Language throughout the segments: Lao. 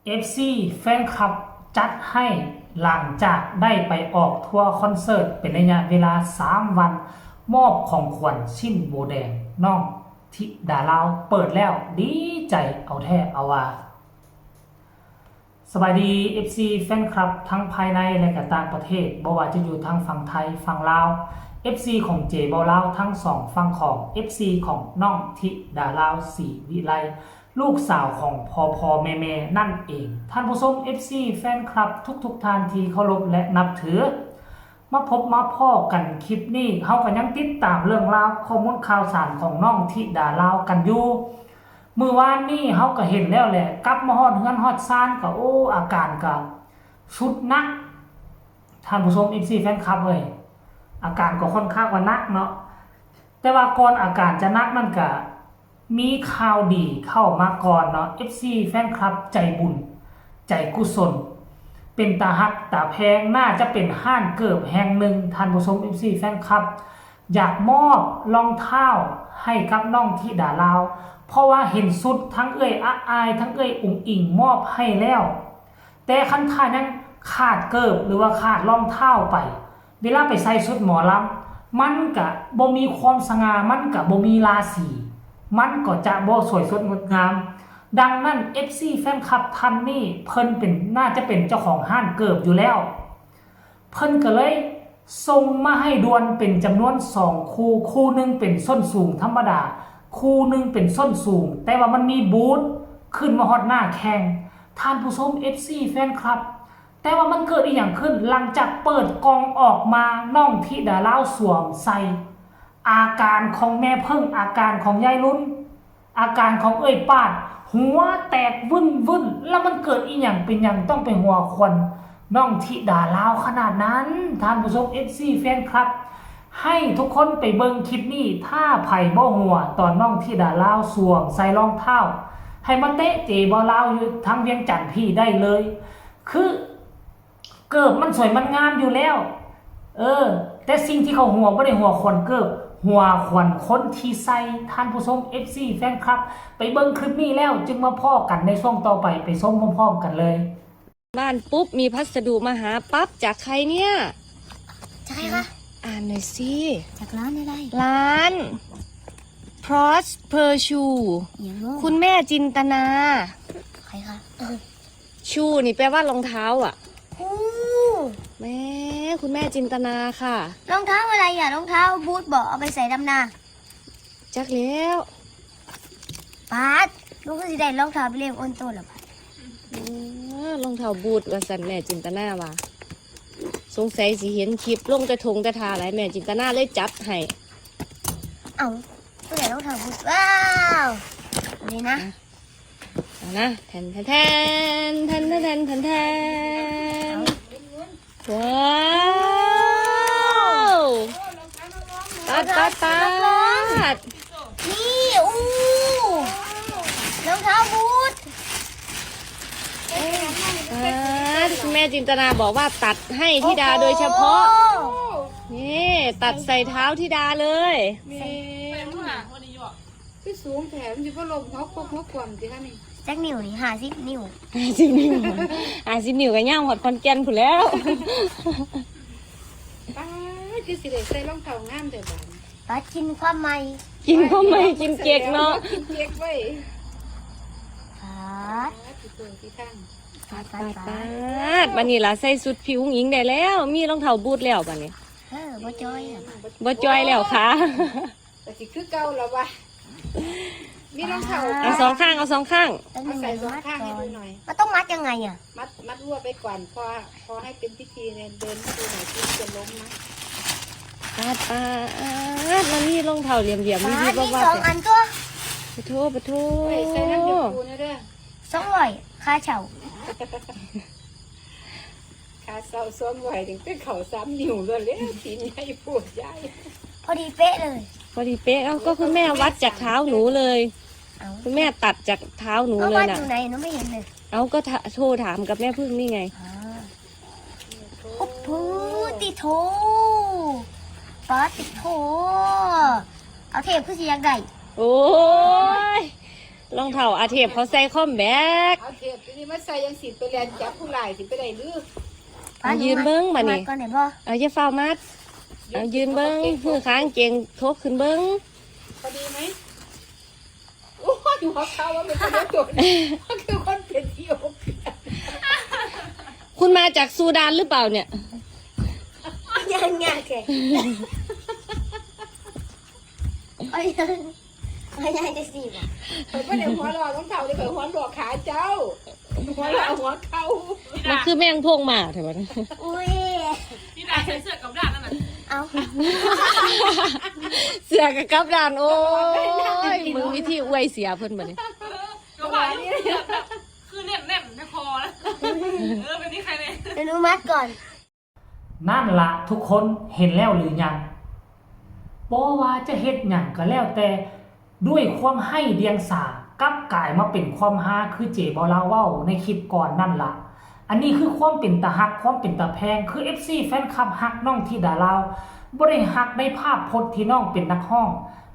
ເອັຟຊີແຟນຄລັບຈັດໃຫ້ ຫຼັງຈາກໄດ້ໄປອອກທົວຄອນເສີດເປັນໄລຍະເວລາສາມວັນ, ມອບຂອງຂວັນຊິ້ນໂບແດງ ນ້ອງທິດາລາວເປີດແລ້ວ ດີໃຈເອົາແທ້ເອົາວ່າ. ສະບາຍດີ ເອັຟຊີແຟນຄລັບທັງພາຍໃນ ແລະ ກະຕ່າງປະເທດ, ບໍ່ວ່າຈະຢູ່ທາງຝັ່ງໄທ, ຝັ່ງລາວ, ເອັຟຊີຂອງເຈເບົາລາວທັງສອງຝັ່ງຂອງ, ເອັຟຊີຂອງນ້ອງທິດາລາວ ສີວິໄລ ລູກສາວຂອງພໍ່ໆແມ່ໆນັ້ນເອງ. ທ່ານຜູ້ຊົມ ເອັຟຊີແຟນຄລັບທຸກໆທ່ານທີ່ເຄົາລົບ ແລະ ນັບຖື, ມາພົບມາພໍ້ກັນຄລິບນີ້, ເຮົາກໍຍັງຕິດຕາມເລື່ອງລາວຂໍ້ມູນຂ່າວສານຂອງນ້ອງທິດາລາວກັນຢູ່. ມື້ວານນີ້ເຮົາກໍເຫັນແລ້ວແຫຼະ, ກັບມາຮອດເຮືອນຮອດຊານກໍ ໂອ້ ອາການກໍສຸດໜັກ. ທ່ານຜູ້ຊົມ ເອັຟຊີແຟນຄລັບເອີຍ, ອາການກໍຄ່ອນຂ້າງວ່າໜັກເນາະ, ແຕ່ວ່າກ່ອນອາການຈະໜັກນັ້ນກະມີຂ່າວດີເຂົ້າມາກ່ອນເນາະ ເອັຟຊີແຟນຄລັບໃຈບຸນໃຈກຸສົນ ເປັນຕາຮັກຕາແພງ, ໜ້າຈະເປັນຮ້ານເກີບແຫ່ງໜຶ່ງ, ທ່ານຜູ້ຊົມ ເອັຟຊີແຟນຄລັບ ຢາກມອບລອງເທົ້າໃຫ້ກັບນ້ອງທິດາລາວ, ເພາະວ່າເຫັນຊຸດທັງເອື້ອຍອະອາຍ ທັງເອື້ອຍອຸງອິງມອບໃຫ້ແລ້ວ, ແຕ່ຄັນຖ້າຍັງຂາດເກີບ ຫຼືວ່າຂາດລອງເທົ້າໄປ, ເວລາໄປໃສ່ຊຸດໝໍລຳ ມັນກະບໍ່ມີຄວາມສະຫງ່າ, ມັນກະບໍ່ມີລາສີ, ມັນກໍຈະບໍ່ສວຍສົດງົດງາມ. ດັ່ງນັ້ນ ເອັຟຊີແຟນຄລັບທ່ານນີ້ ເພິ່ນເປັນ ໜ້າຈະເປັນເຈົ້າຂອງຮ້ານເກີບຢູ່ແລ້ວ, ເພິ່ນກໍເລີຍສົ່ງມາໃຫ້ດ່ວນເປັນຈຳນວນສອງຄູ່, ຄູ່ໜຶ່ງເປັນສົ້ນສູງທຳມະດາ, ຄູ່ໜຶ່ງເປັນສົ້ນສູງ, ແຕ່ວ່າມັນມີບູດຂຶ້ນມາຮອດໜ້າແຂ່ງ. ທ່ານຜູ້ຊົມ ເອັຟຊີແຟນຄລັບ, ແຕ່ວ່າມັນເກີດອີ່ຫຍັງຂຶ້ນ? ຫຼັງຈາກເປີດກ່ອງອອກມາ, ນ້ອງທິດາລາວສວມໃສ່, ອາການຂອງແມ່ເຜິ້ງ, ອາການຂອງຍາຍລຸນ, ອາການຂອງເອື້ອຍປາດ, ຫົວແຕກວຶ້ນໆ, ລະມັນເກີດອີ່ຫຍັງເປັນຫຍັງຕ້ອງໄປຫົວຂວັນນ້ອງທິດາລາວຂະໜາດນັ້ນ? ທ່ານຜູ້ຊົມ ເອັຟຊີແຟນຄລັບ, ໃຫ້ທຸກຄົນໄປເບິ່ງຄລິບນີ້, ຖ້າໃຜບໍ່ຫົວຕອນນ້ອງທິດາລາວສວມໃສ່ລອງເທົ້າ, ໃຫ້ມາເຕະເຈເບົາລາວຢູ່ທາງວຽງຈັນພີ້ໄດ້ເລີຍ. ຄືເກີບມັນສວຍມັນງາມຢູ່ແລ້ວ, ເອີ, ແຕ່ສິ່ງທີ່ເຂົາຫົວບໍ່ໄດ້ຫົວຂວັນເກີບ, ຫົວຂວັນຄົນທີ່ໃສ່. ທ່ານຜູ້ຊົມ ເອັຟຊີແຟນຄລັບ, ໄປເບິ່ງຄລິບນີ້ແລ້ວຈຶ່ງມາພໍ້ກັນໃນຊ່ວງຕໍ່ໄປ, ໄປຊົມພ້ອມໆກັນເລີຍ. บ้านปุ๊บมีพัสดุมาหาปั๊บ จากใครเนี่ย? จากใครคะ? อ่านหน่อยสิ จากร้านอะไร? ร้าน Prosper Shoe อย่างโง่ คุณแม่จินตนา ใครคะ? เออ Shoe นี่แปลว่ารองเท้าอะ โอ้ แม่ คุณแม่จินตนาค่ะ รองเท้าอะไรอะ? รองเท้าบูทบ่ เอาไปใส่ดำนา จักแล้ว ป๊าด ลูกคือสิได้รองเท้าไปเล่นโอนโตแล้วบาด เออ รองเท้าบูทว่าซั่น แม่จินตนาว่า สงสัยสิเห็นคลิปลงแต่ทงแต่ท่าหลาย แม่จินตนาเลยจัดให้ เอ้า ผู้ใดรองเท้าบูท ว้าว นี่นะ เอานะ แทน แทน แทน ว้าว ป๊าด ป๊าด ป๊าด นี่ อู้ รองเท้าบูท ป๊าด คุณแม่จินตนาบอกว่าตัดให้ธิดาโดยเฉพาะ โอ้โห นี่ ตัดใส่เท้าธิดาเลย แม่นว่ะ คือสูงแท้ มันสิบ่ล้มหัวคกหัวคว่ำติคะนี่ จักนิ้วนี่ ห้าสิบ นิ้ว ห้าสิบ นิ้ว ห้าสิบ นิ้วก็ยาวฮอดขอนแก่นพู้นแหล้ว ป๊าด คือสิได้ใส่รองเท้างามแท้บาดนี้ ป๊าด กินความใหม่ กินความใหม่ กินเก๊กเนาะ กินเก๊กเว้ย ป๊าด ป๊าด สิเบิ่งที่ทาง ป๊าด ป๊าด ป๊าด ป๊าด บัดนี้ล่ะใส่ชุดพี่อุ๋งอิ๋งได้แล้ว มีรองเท้าบูทแล้วบัดนี้ เออ บ่จ่อยอะ บ่จ่อยแล้วค่ะ ก็สิคือเก่าแล้ววะ มีรองเท้า เอาสองข้าง เอาสองข้าง เอาใส่สองข้างให้ดูหน่อย มันต้องมัดยังไงอะ มัด มัดรวบไว้ก่อน พอ พอให้เป็นพิธีเนี่ย เดินให้ดูหน่อย ที่จะล้มนะ ป๊าด ป๊าด มันมีรองเท้าเหลี่ยมๆ ป๊าด วิบๆ มีสองอันตัว ปะโท ปะโท ใส่ ใส่น้ำยาปูนะเด้อ สองร้อย ค่าเช่า ขาเซาซ้อมไหวถึงเป็นเขาสามนิ้วเลย ตีนใหญ่โพดยาย พอดีเป๊ะเลย พอดีเป๊ะ เอ้า ก็คุณแม่วัดจากเท้าหนูเลย เอ้า คุณแม่ตัดจากเท้าหนูเลยน่ะ เอาวัดอยู่ไหน หนูไม่เห็นเลย เอ้า ก็โทรถามกับแม่ผึ้งนี่ไง อ๋อ โอ้โห ติโท ป๊าด ติโท เอาเทพคือสิอยากได้ โอ้ย ລອງເທົ້າອາເທບເຂົາໃສ່ຄອມແບັກ. ເອົາເທບຕົວນີ້ມາໃສ່ຈັ່ງຊິໄປແລ່ນຈັບຜູ້ຮ້າຍຊິໄປໄດ້ຫຼື? ເອົາຢືນເບິ່ງບາດນີ້. ມັດກ່ອນໄດ້ບໍ່? ເອົາ ຢ່າຟ້າວມັດ. ເອົາຢືນເບິ່ງ, ມືຂາກາງເກງທົກຂຶ້ນເບິ່ງ. ພໍດີໄໝ? ໂອ້ຍ ຫົວເຂົ່າວ່າເປັນຄົນຕົວ ຄືຄົນເປັນທີ່ອົກ. ຄຸນມາຈາກຊູດານຫຼືເປົ່າເນຍ? ຍ່າງຍາກແທ້. ເອົາ ເອົາ ຍ່າງຈັ່ງຊີ້ບໍ່? ຂ້ອຍບໍ່ໄດ້ຫົວເລາະນຳເຂົາເດ້ ຂ້ອຍຫົວເລາະຂາເຈົ້າ. ຫົວເລາະຫົວເຂົ່າ. ມັນຄືແມງໂພງໝາແທ້ບັດນີ້. ອຸ້ຍ ນີ້ນາໃສ່ເສື້ອກັບດ້ານນັ້ນນະ. ເອົ້າ ເສື້ອກະກັບດ້ານ. ໂອ້ຍ ມຶງວິທີອວຍເສຍເພິ່ນບັດນີ້. ເອີ ກະວ່າຢູ່ ຄືແໜ້ນໆໃນຄໍນະ. ເອີ ແບບນີ້ໃຄແນ່. ອະນຸມັດກ່ອນ. ນັ້ນລະທຸກຄົນເຫັນແລ້ວຫຼືຍັງ? ບໍ່ວ່າຈະເຮັດຫຍັງກໍແລ້ວແຕ່ ດ້ວຍຄວາມໄຮ້ດຽງສາ ກັບກາຍມາເປັນຄວາມຮາ ຄືເຈເບົາລາວເວົ້າໃນຄລິບກ່ອນນັ້ນລະ. ອັນນີ້ຄືຄວາມເປັນຕາຮັກ ຄວາມເປັນຕາແພງ ຄືເອັຟຊີແຟນຄລັບຮັກນ້ອງທິດາລາວ ບໍ່ໄດ້ຮັກໃນພາບພົດທີ່ນ້ອງເປັນນັກຮ້ອງ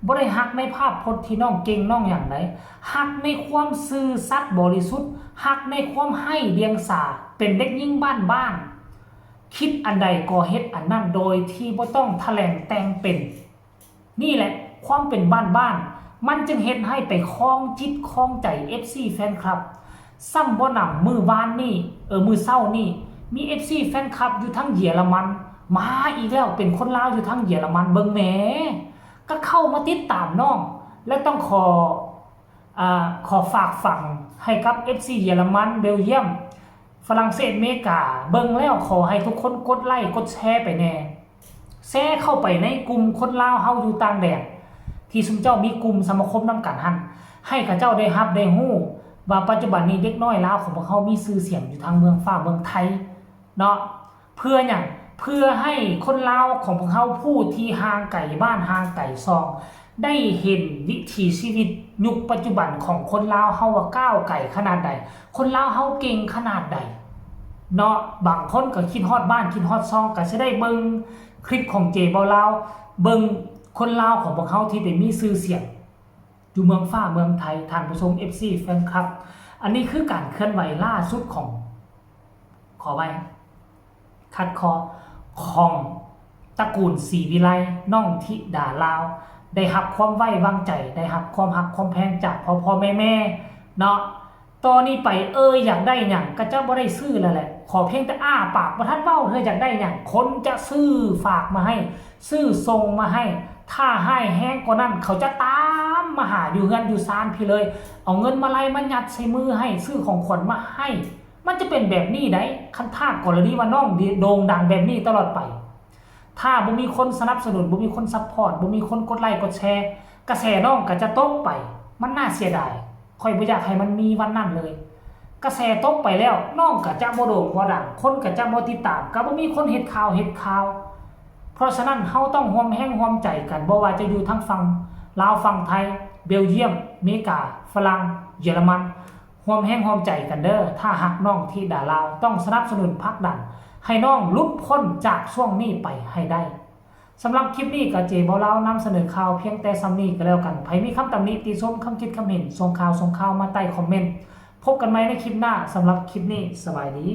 ບໍ່ໄດ້ຮັກໃນພາບພົດທີ່ນ້ອງເກັ່ງນ້ອງຫຍັງໃດ ຮັກໃນຄວາມຊື່ສັດບໍລິສຸດ ຮັກໃນຄວາມໄຮ້ດຽງສາ ເປັນເດັກຍິງບ້ານໆ. ຄິດອັນໃດກໍເຮັດອັນນັ້ນໂດຍທີ່ບໍ່ຕ້ອງຖະແຫຼງແຕ່ງເປັນ. ນີ້ແຫຼະຄວາມເປັນບ້ານໆ ມັນຈຶ່ງເຮັດໃຫ້ໄປຄອງຈິດຄອງໃຈເອັຟຊີແຟນຄລັບ. ຊ້ຳບໍ່ໜຳມື້ວານນີ້ ເອີ ມື້ເຊົ້ານີ້ ມີເອັຟຊີແຟນຄລັບຢູ່ທາງເຢຍລະມັນ ມາອີກແລ້ວ ເປັນຄົນລາວຢູ່ທາງເຢຍລະມັນ ເບິ່ງແໝ ກໍເຂົ້າມາຕິດຕາມນ້ອງ ແລະຕ້ອງຂໍ ອາ ຂໍຝາກຝັງໃຫ້ກັບເອັຟຊີເຢຍລະມັນ ເບວຢ້ຽມ ຝຣັ່ງເສດ ເມກາ ເບິ່ງແລ້ວຂໍໃຫ້ທຸກຄົນກົດໄລ້ກົດແຊໄປແດ່ ແຊເຂົ້າໄປໃນກຸ່ມຄົນລາວເຮົາຢູ່ຕ່າງແດນ ທີ່ຊຸມເຈົ້າມີກຸ່ມສະມາຄົມນຳກັນຫັ້ນ ໃຫ້ເຂົາເຈົ້າໄດ້ຮັບໄດ້ຮູ້ວ່າປັດຈຸບັນນີ້ເດັກນ້ອຍລາວຂອງພວກເຮົາມີຊື່ສຽງຢູ່ທາງເມືອງຟ້າເມືອງໄທເນາະ. ເພື່ອຫຍັງ? ເພື່ອໃຫ້ຄົນລາວຂອງພວກເຮົາຜູ້ທີ່ຫ່າງໄກບ້ານຫ່າງໄກຊ່ອງ ໄດ້ເຫັນວິຖີຊີວິດຍຸກປັດຈຸບັນຂອງຄົນລາວເຮົາວ່າກ້າວໄກຂະໜາດໃດ, ຄົນລາວເຮົາເກັ່ງຂະໜາດໃດເນາະ. ບາງຄົນກໍຄິດຮອດບ້ານຄິດຮອດຊ່ອງ ກໍຊິໄດ້ເບິ່ງຄລິບຂອງເຈເບົາລາວ, ເບິ່ງຄົນລາວຂອງພວກເຮົາທີ່ໄປມີຊື່ສຽງ ຢູ່ເມືອງຟ້າເມືອງໄທ ທ່ານຜູ້ຊົມ ເອັຟຊີ ແຟນຄລັບ. ອັນນີ້ຄືການເຄື່ອນໄຫວລ່າສຸດຂອງ ຂໍໄວ້ ຂັດຄໍ ຂອງຕະກູນສີວິໄລ ນ້ອງທິດາລາວ ໄດ້ຮັບຄວາມໄວ້ວາງໃຈ ໄດ້ຮັບຄວາມຮັກຄວາມແພງຈາກພໍ່ໆແມ່ໆເນາະ. ຕໍ່ນີ້ໄປ ເອີ ຢາກໄດ້ຫຍັງກໍຈະບໍ່ໄດ້ຊື້ແລ້ວແຫຼະ ຂໍພຽງແຕ່ອ້າປາກ ບໍ່ທັນເວົ້າເທື່ອຢາກໄດ້ຫຍັງ ຄົນຈະຊື້ຝາກມາໃຫ້ ຊື້ສົ່ງມາໃຫ້. ຖ້າຮ້າຍແຮງກວ່ານັ້ນ ເຂົາຈະຕາມມາຫາຢູ່ເຮືອນຢູ່ຊານພີ້ເລີຍ ເອົາເງິນມາໄລ່ມາຍັດໃສ່ມືໃຫ້ ຊື້ຂອງຂວັນມາໃຫ້. ມັນຈະເປັນແບບນີ້ໃດ໋ ຄັນຖ້າກໍລະນີວ່ານ້ອງໂດ່ງດັງແບບນີ້ຕະຫຼອດໄປ. ຖ້າບໍ່ມີຄົນສະໜັບສະໜູນ ບໍ່ມີຄົນຊັບພອດ ບໍ່ມີຄົນກົດໄລ້ກົດແຊ ກະແສນ້ອງກໍຈະຕົກໄປ. ມັນໜ້າເສຍດາຍ. ຂ້ອຍບໍ່ຢາກໃຫ້ມັນມີວັນນັ້ນເລີຍ. ກະແສຕົກໄປແລ້ວ ນ້ອງກໍຈະບໍ່ໂດ່ງບໍ່ດັງ ຄົນກໍຈະບໍ່ຕິດຕາມ ກໍບໍ່ມີຄົນເຮັດຂ່າວເຮັດຂ່າວ. ເພາະສະນັ້ນ ເຮົາຕ້ອງຮ່ວມແຮງຮ່ວມໃຈກັນ ບໍ່ວ່າຈະຢູ່ທາງຝັ່ງລາວ ຝັ່ງໄທ ເບວຢ້ຽມ ເມກາ ຝຣັ່ງ ເຢຍລະມັນ ຮ່ວມແຮງຮ່ວມໃຈກັນເດີ້. ຖ້າຮັກນ້ອງທິດາລາວ ຕ້ອງສະໜັບສະໜູນຜັກດັນ ໃຫ້ນ້ອງຫຼຸດພົ້ນຈາກຊ່ວງນີ້ໄປໃຫ້ໄດ້. ສຳລັບຄລິບນີ້ກໍເຈເບົາລາວນຳສະເໜີຂ່າວພຽງແຕ່ສ່ຳນີ້ກໍແລ້ວກັນ. ໃຜມີຄຳຕຳໜິຕິຊົມ ຄຳຄິດຄຳເຫັນ ສົ່ງຂ່າວ ສົ່ງຂ່າວມາໃຕ້ຄອມເມັນ. ພົບກັນໃໝ່ໃນຄລິບໜ້າ. ສຳລັບຄລິບນີ້ ສະບາຍດີ.